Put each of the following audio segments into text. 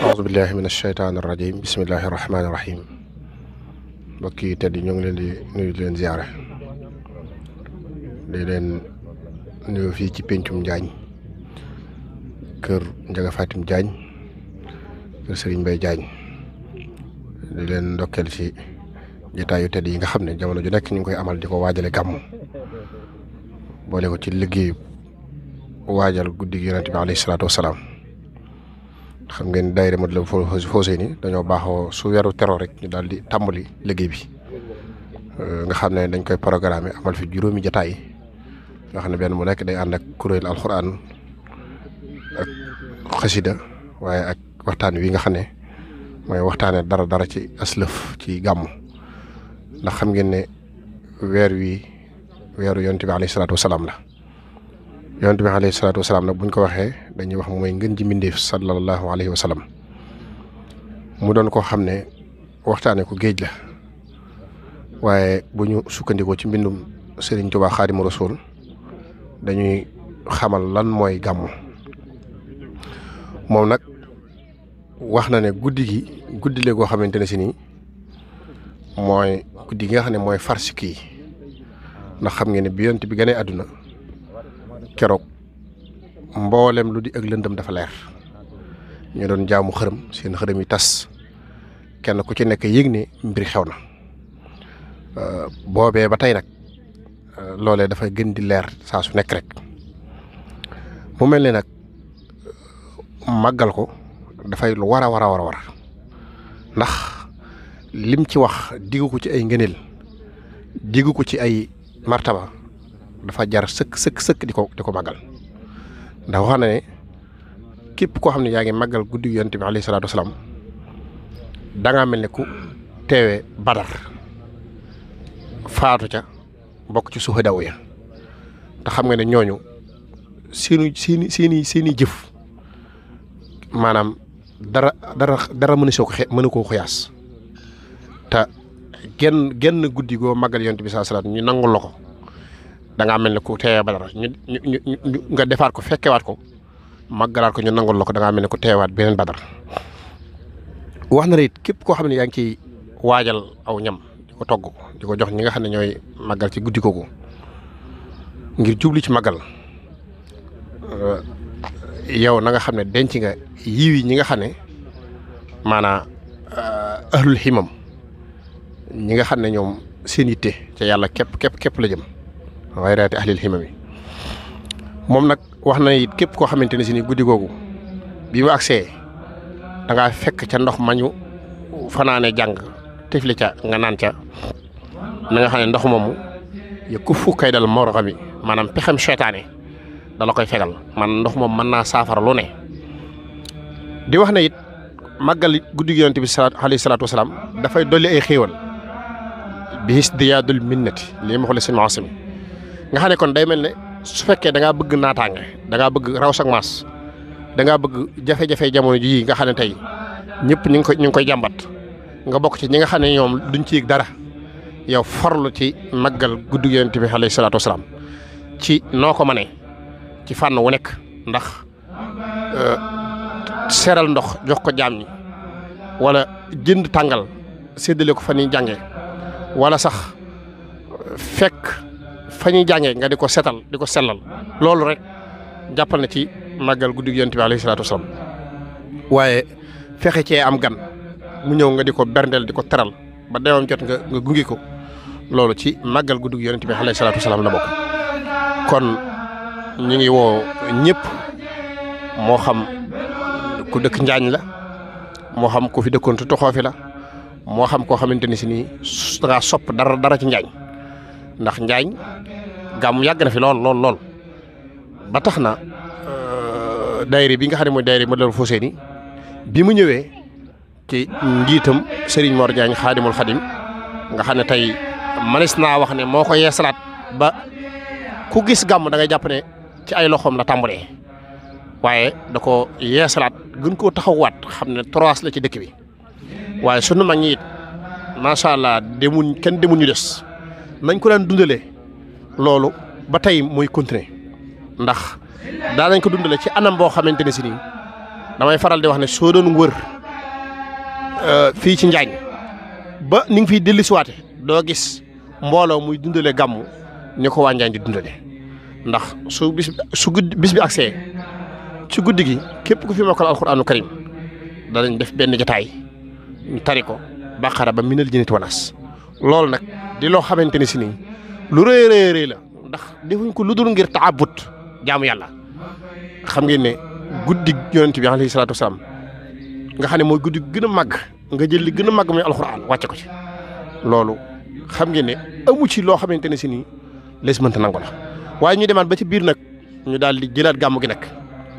auzu billahi min asheytaani irrajim bismillahi irrahmani irrahim mbokk yi tedd ñoo ngi leen di nuyu di leen ziyaare di leen nuyu fii ci péncum Njaañ kër Njaga Fatim Jaañ kër Sëriñ Mbay Jaañ di leen ndokkeel ci jotaayu tedd yi nga xam ne jamono ju nekk ñu ngi koy amal di ko waajale gàmmu boole ko ci liggéeyu waajal guddi gi Yonent bi alayhi salaatu wasalaam xam ngeen daayira Matlaboul Fawzayni dañoo baaxoo su weeru teroo rek ñu daal di tàmbali liggéey bi nga xam ne dañ koy programme amal fi juróomi jotaay nga xam ne benn mu nekk day ànd ak kuréel alxuraan ak xasida waaye ak waxtaan wi nga xam ne mooy waxtaanee dara ci aslëf ci gàmmu ndax xam ngeen ne weer wi weeru Yonent bi alayhi salaatu wasalaam la Yonent bi alayhi salaatu wasalaam nag buñ ko waxee dañuy wax mooy ngën ji mbindéef sallallahu alayhi wa sallam mu doon koo xam ne waxtaane ko géej la waaye bu ñu sukkandikoo ci mbindum Sëriñ Tuubaa Xaadimu Rasuul dañuy xamal lan mooy gàmmu moom nag wax na ne guddi la goo xamante ne si nii mooy guddi gi nga xam ne mooy farsi kii ndax xam ngeen ne bi Yonent bi gënee àdduna keroog mboolem lu di ak lëndëm dafa leer ñu doon jaamu xërëm seen xërëm yi tas kenn ku ci nekk yëg ne mbir xew na boobee ba tey nag loolee dafay gën di leer saa su nekk rek mu mel ne nag màggal ko dafay lu war a ndax lim ci wax diggu ko ci ay ngëneel diggu ko ci ay martaba dafa jar sëkk di ko màggal ndax wax na ne képp koo xam ne yaa ngi màggal guddi Yonent bi alayhi salaatu wasalaam dangaa mel ne ku teewee Badar faatu ca bokk ci suhadaaw ya te xam nga ne ñooñu seeni jëf maanaam dara mënu koo xuyaas te genn guddi goo màggal Yonent bi saa salaat ñu nangul la ko da ngaa mel ne ku teewee Badar ñu nga defaat ko fekkewaat ko màggalaat ko ñu nangul la ko da ngaa mel ne ku teewaat beneen Badar wax na it képp koo xam ne yaa ngi ciy waajal aw ñam di ko togg di ko jox ñi nga xam ne ñooy màggal ci guddi googu ngir jubli ci màggal yow na nga xam ne denc nga yiw yi ñi nga xam ne maanaam ahlul himam ñi nga xam ne ñoom seen yitte ca yàlla képp la jëm waaye raati ahlil himam yi moom nag wax na it képp koo xamante ne si ni guddi googu bi mu agsee da ngaa fekk ca ndox mañu fanaane jàng tifli ca nga naan ca na nga xam ne ndox moomu ya ku fukkay dal moroxa mi maanaam pexem seytaane dala koy fegal man ndox moom mën naa saafara lu ne di wax na it màggal guddi Yonent bi alayhi salaatu wasalaam dafay dolli ay xéewal bi hisdiyaadul minnati lii ma xoolee seen maasami nga xam ne kon day mel ne su fekkee da ngaa bëgg naataange da ngaa bëgg raw sak maas da ngaa bëgg jafe-jafe jamono jii nga xam ne tey ñëpp ñu ngi koy jàmbat nga bokk ci ñi nga xam ne ñoom duñ ci yëg dara yow farlu ci màggal guddi Yonent bi alayhi salaatu wasalaam ci noo ko mënee ci fànn wu nekk ndax seeral ndox jox ko jaam ñi wala jënd tàngal séddale ko fa ñuy jànge wala sax fekk fa ñuy jàngee nga di ko setal di ko sellal loolu rek jàppal na ci màggal guddi Yonent bi alayhi salaatu wasalaam waaye fexe cee am gan mu ñëw nga di ko berndeel di ko teral ba deewam jot nga gunge ko loolu ci màggal guddi Yonent bi alayhi salaatu wasalaam la bokk kon ñu ngi woo ñëpp moo xam ku dëkk Njaañ la moo xam ku fi dëkkoon te toxoo fi la moo xam koo xamante ni si nii dangaa sopp dara ci Njaañ ndax Njaañ gàmmu yàgg na fi lool ba tax na daayira bi nga xam ne mooy daayira Matlaboul Fawzayni bi mu ñëwee ci njiitam Serigne Mor Diagne Xaadimul Xadim nga xam ne tey manis naa wax ne moo ko yeesalaat ba ku gis gàmm da ngay jàpp ne ci ay loxoom la tàmbalee waaye da ko yeesalaat gën koo taxawaat xam ne trois la ci dëkk bi waaye sunu mag ñi it macha allah kenn demuñ ñu des nañ ko daan dundalee loolu ba tey mooy continuer ndax daanañ ko dundale ci anam boo xamante ne si nii damay faral di wax ne soo doon wër fii ci Njaañ ba ni nga fiy dellusiwaate doo gis mbooloo muy dundale gàmmu ni ko waa Njaañ di dundale ndax su bis bi agsee ci guddi gi képp ku fi mokkal alxuraanu karim danañ def benn jotaay ñu tari ko baqara ba minal jinnati wanaas loolu nag di loo xamante ne si nii lu rëy la ndax defuñ ko lu dul ngir taabut jaamu yàlla xam ngeen ne guddi yonent bi alayhi salaatu wasalaam nga xam ne mooy guddi gën a màgg nga jël li gën a màgg mooy alxuraan wàcce ko ci loolu xam ngeen ne amu ci loo xamante ne si nii lees mënta nangu la waaye ñu demaat ba ci biir nag ñu daal di jëlaat gàmmu gi nag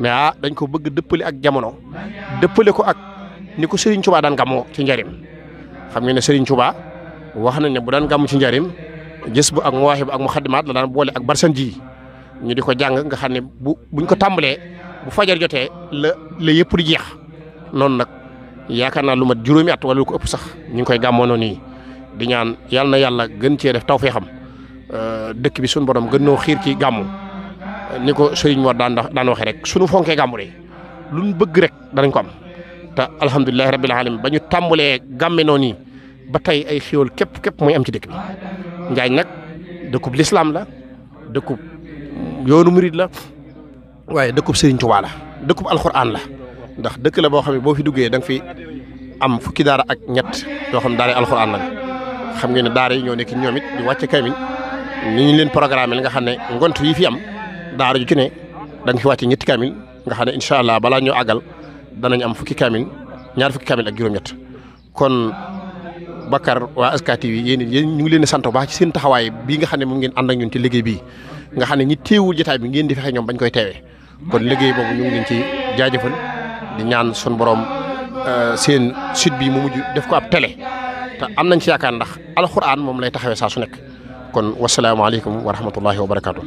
mais dañ ko bëgg dëppale ak jamono dëppale ko ak ni ko Serigne Touba daan gàmmoo ci njariñ xam ngeen ne Serigne Touba wax nañ ne bu daan gàmmu ci njariñ gis bu ak muwaahib ak muxaddimaat la daan boole ak barsan ji ñu di ko jàng nga xam ne buñ ko tàmbalee bu fajar jotee la yëpp di jeex noonu nag yaakaar naa lu mat juróomi at wala lu ko ëpp sax ñu ngi koy gàmmoo noonu nii di ñaan yàlla na yàlla gën cee def tawfeexam dëkk bi suñu borom gën noo xiir ci gàmmu ni ko Serigne Mor daan waxee rek suñu fonkee gàmmu de luñ bëgg rek danañ ko am te alhamdulilahi rabbil alamin ba ñu tàmbalee gàmme noonu nii ba tey ay xéwal képp mooy am ci dëkk bi Njaañ nag dëkkub lislaam la dëkkub yoonu murid la waaye dëkkub Serigne Touba la dëkkub alxuraan la ndax dëkk la boo xam ne boo fi duggee da nga fi am fukki daara ak ñett yoo xam ne daara alxuraan la xam ngeen ne daara yi ñoo nekk ñoom it di wàcce kaamil ni ñu leen programme nga xam ne ngont yi fi am daara ju ci ne da nga fi wàcce ñetti kaamil nga xam ne incha allah balaa ñoo àggal danañ am fukki kaamil ñaar fukki kaamil ak juróom-ñett kon Bakar waa SK TV yéen ñu ngi leen di sant bu baax ci seen taxawaay bii nga xam ne moom ngeen ànd ak ñun ci liggéey bii nga xam ne ñi teewul jotaay bi ngeen di fexe ñoom bañ koy teewee kon liggéey boobu ñu ngi leen ci jaajëfal di ñaan sun borom seen site bi mu mujj def ko ab télé te am nañ ci yaakaar ndax alxuraan moom lay taxawee saa su nekk kon wasalaamaaleykum wa rahmatullahi wa barakaatu.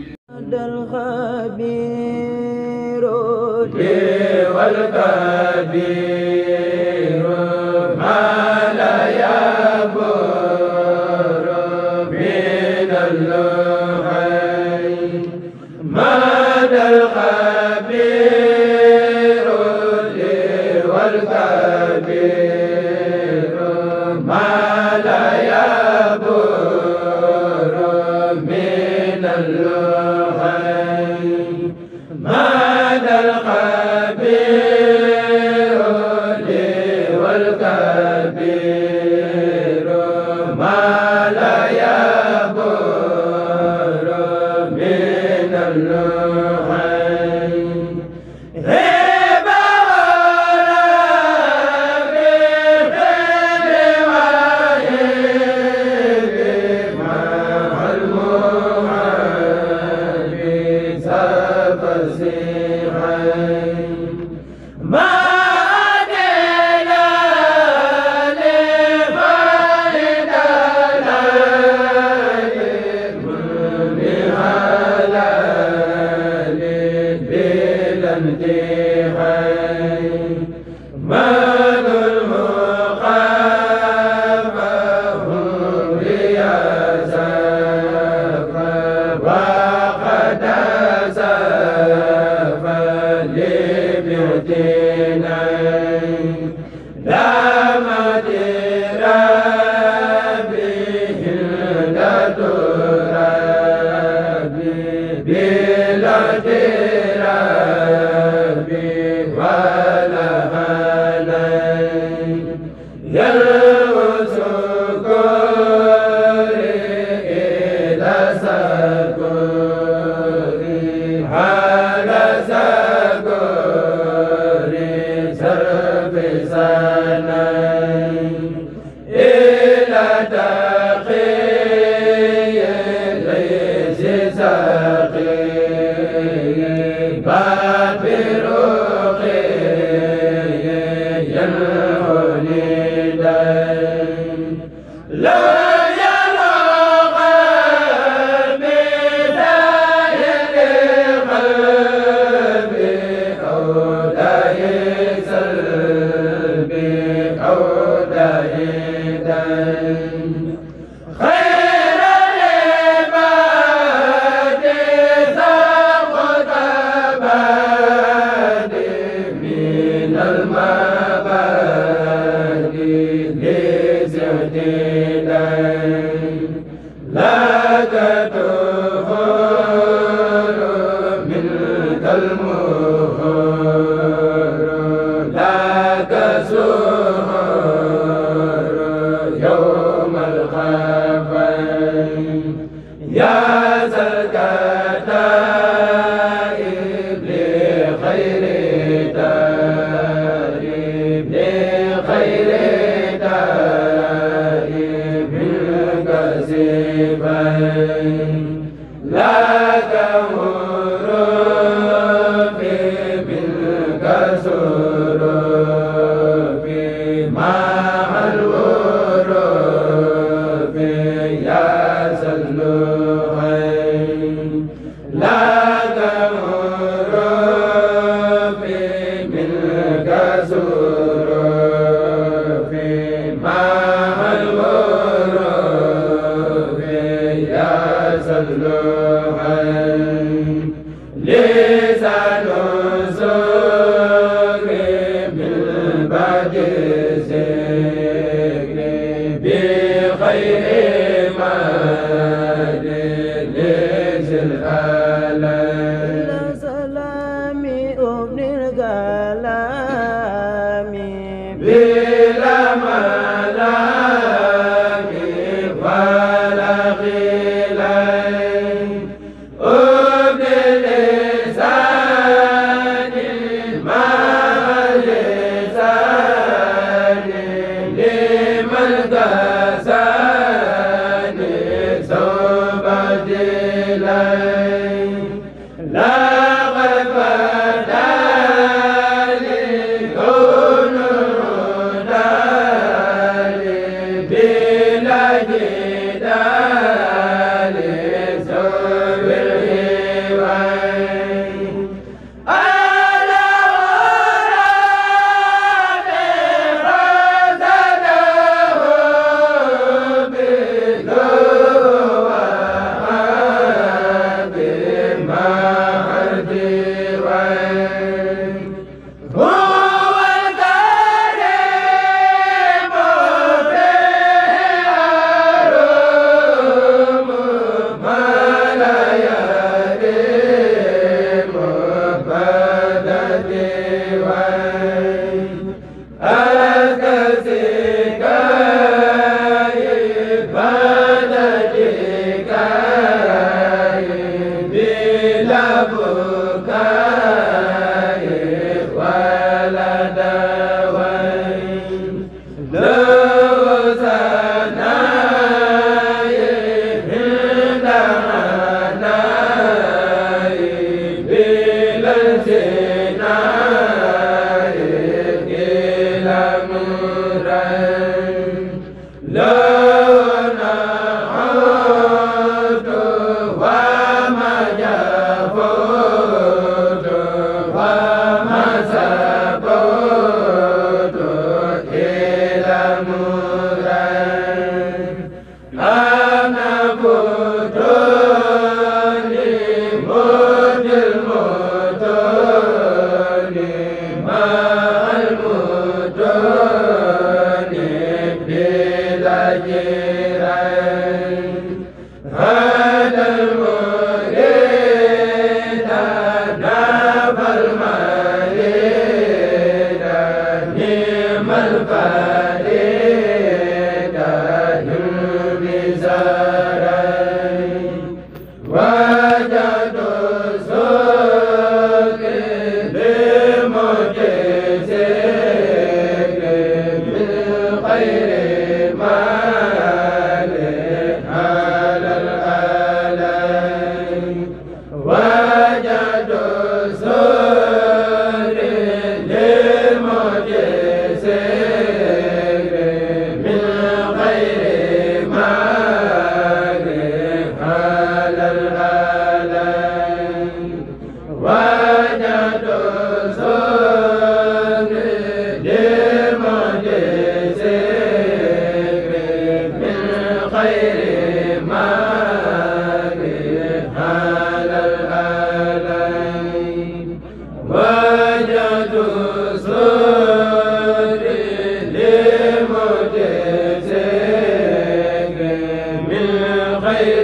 خير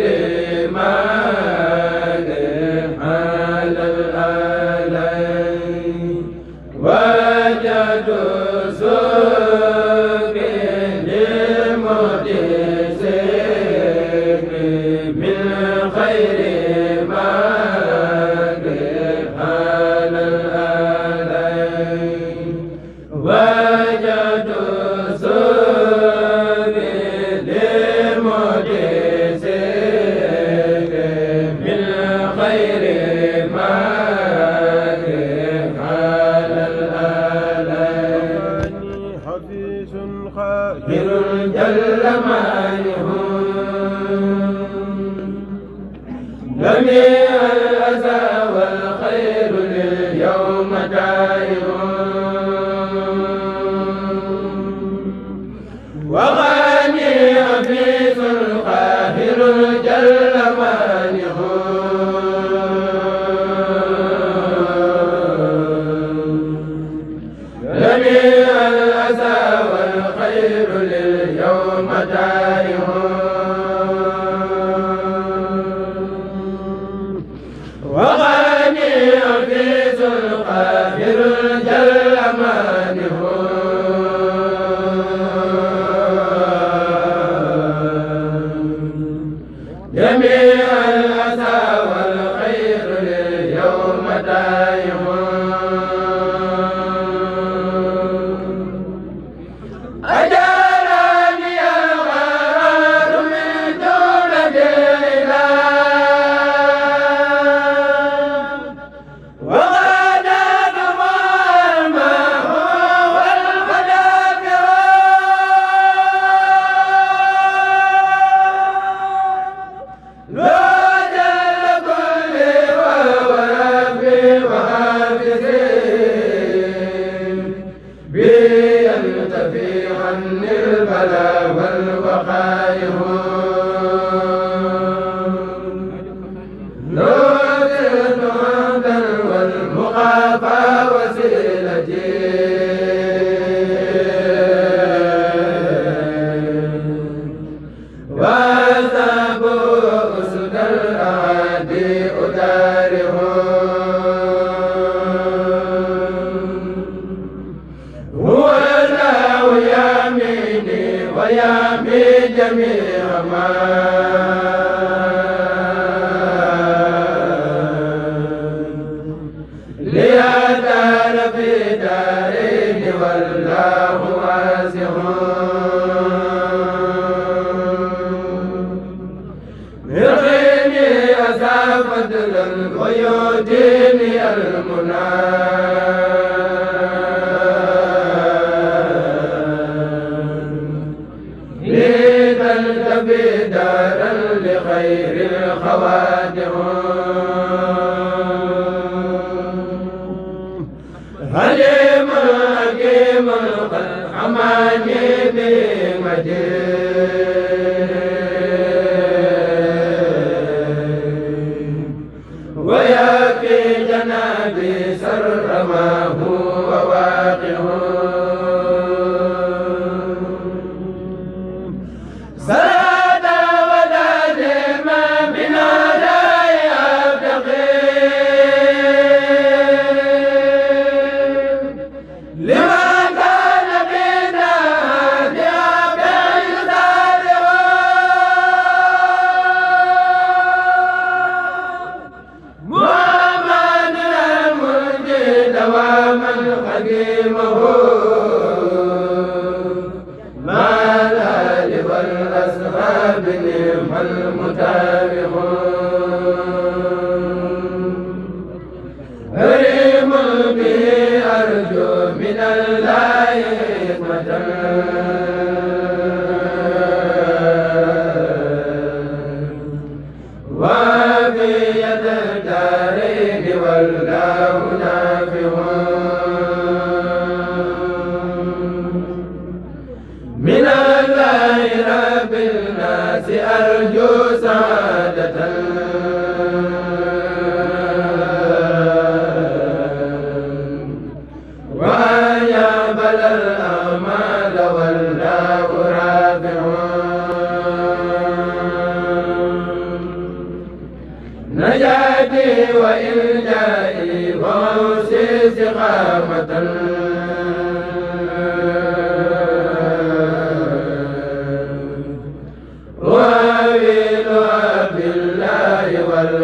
وابل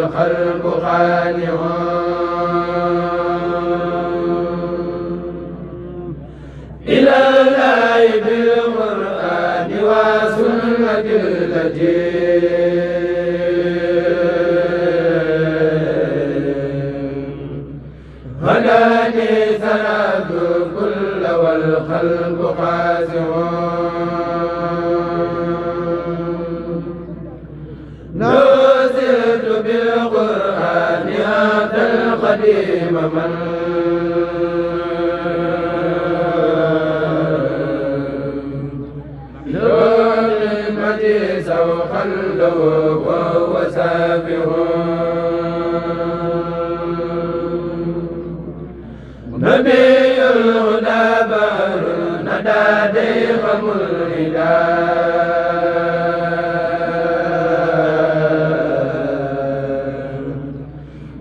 والخلق خانع إلى الله بالقرآن وسنة التي هداني سنة كل والخلق خاسع نزلت بالقرآن هذا القديم من لنعمتي سوحا له وهو سافه نبي الهدى بحر ندى ديخ الهدى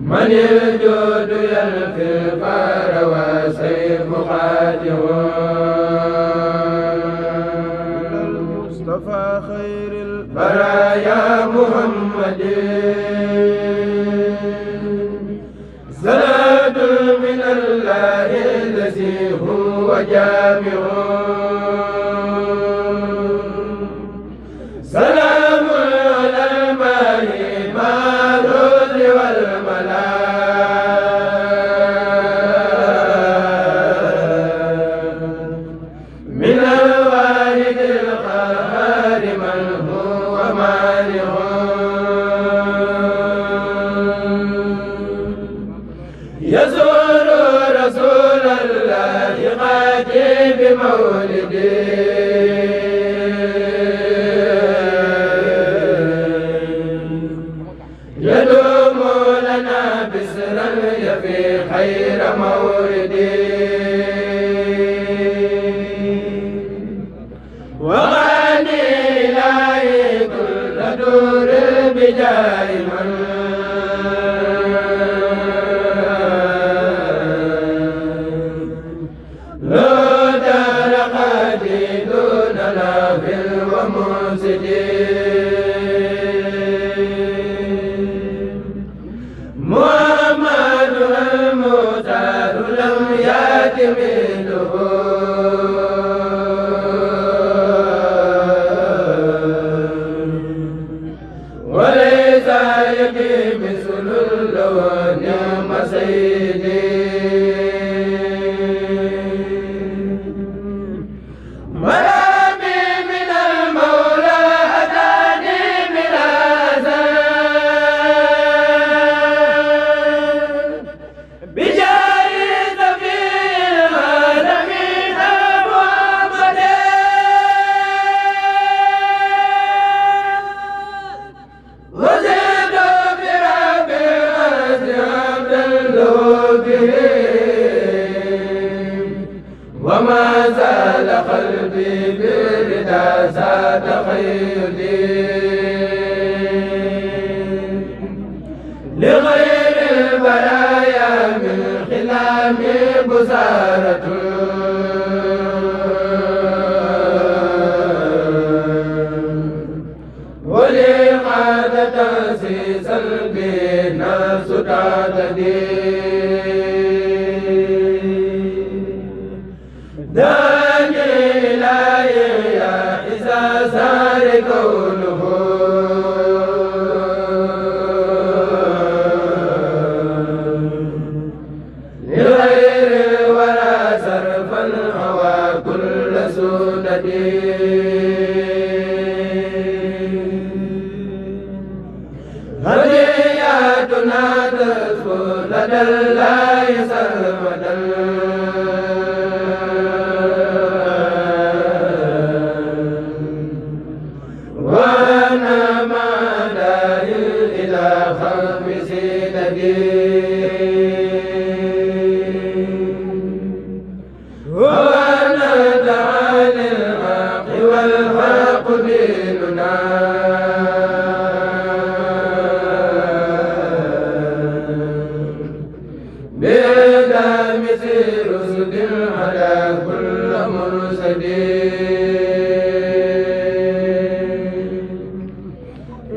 من الجود يلفي الفار وسيف خاتم المصطفى خير البرايا محمد صلاة من الله الذي هو جامع سلام على الماء مع الرسل والملائكة من الواحد القهار من هو مانع يزور رسول الله غادي بمولده يدوم لنا بسرا يفي خير مورده وغني إلهي كل دور بجاه من محمد المختار لم يأت مثله وليس يأتي مثل اللون يوم سيدي وما زال قلبي بالرضا زاد خيري لغير البرايا من خلام بزارة ولي قادة تأسيسا بالناس تعتدي داني إلهي يا إذا سار كونه لغير ولا صرفا هوى كل سودتي هدياتنا تسفو لدى الله سرمدا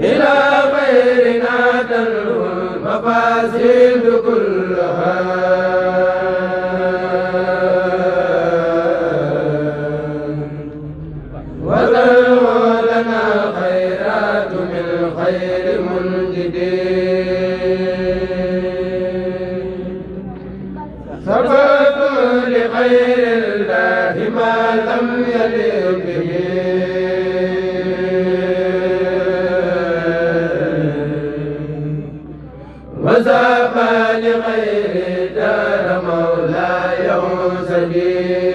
إلى غيرنا تلهو مفاسد كلها وذل لنا خيرات من خير منجدين سبب لخير الله ما لم يلق به وساق لخير دار مولاي سبيل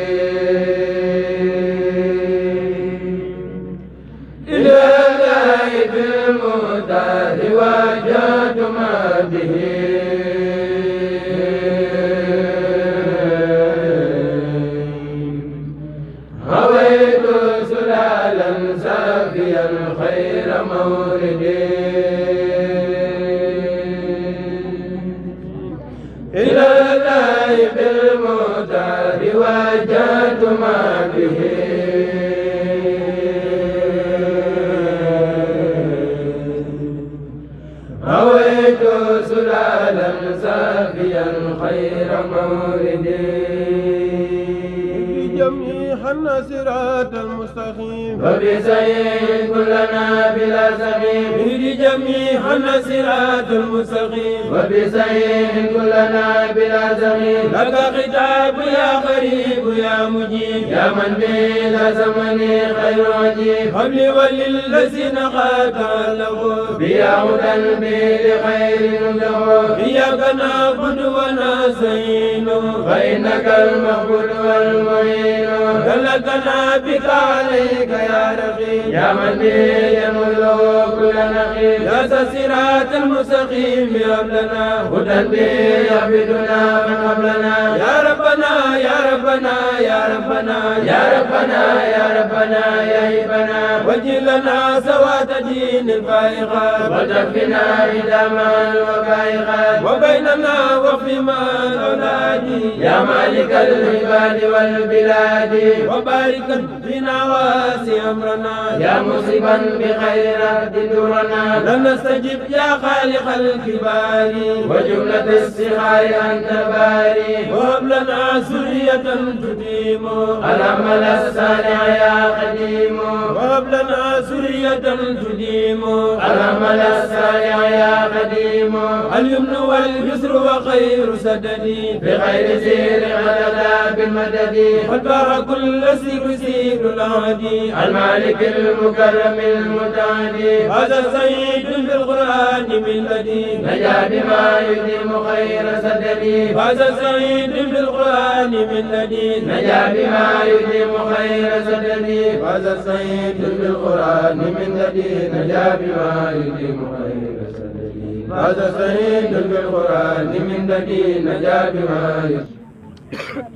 إلى غائب المختار وجاد ما به هويت سلالا سافيا خير موردي إلى غائب المختار وجاد ما به هويت سلالا سافيا خير موردي جميعا صراط المستقيم وبسيء كلنا بلا سقيم جميعا صراط المستقيم وبسيء كلنا بلا سقيم لك خطاب يا قريب يا مجيب يا من بلا زمن خير عجيب قبل وللذين قاتلوا بيا هدى بي لخير له إياك نعبد ونستعين فإنك المعبود والمعين دلتنا بك عليك يا رقيب يا من به يمل كل نقيب يا صراط المستقيم هب لنا هدى به يعبدنا من قبلنا يا ربنا يا ربنا يا ربنا يا ربنا يا ربنا يا هبنا وجه لنا سواد دين الفائقات وتكفنا إداما وبائقات وبيننا وفيما الأولاد يا مالك العباد والبلاد وبارك فينا واسع أمرنا يا مصيبا بخير رد درنا لن نستجب يا خالق الكبار وجملة الصغار أنت باري وهب لنا سرية تديم الأمل الصالح يا قديم وهب لنا سرية تديم الأمل الصالح يا قديم اليمن واليسر وخير سددي بخير سير غددا بالمدد والبار كل سير سير العادي المالك المكرم المتعدي هذا سيد بالقرآن من لدي نجا بما يديم خير سددي هذا سيد بالقرآن من لدي نجا بما يديم خير سددي هذا سيد بالقرآن من لدي نجا بما يديم خير سددي هذا سيد بالقرآن من لدي نجا بما يديم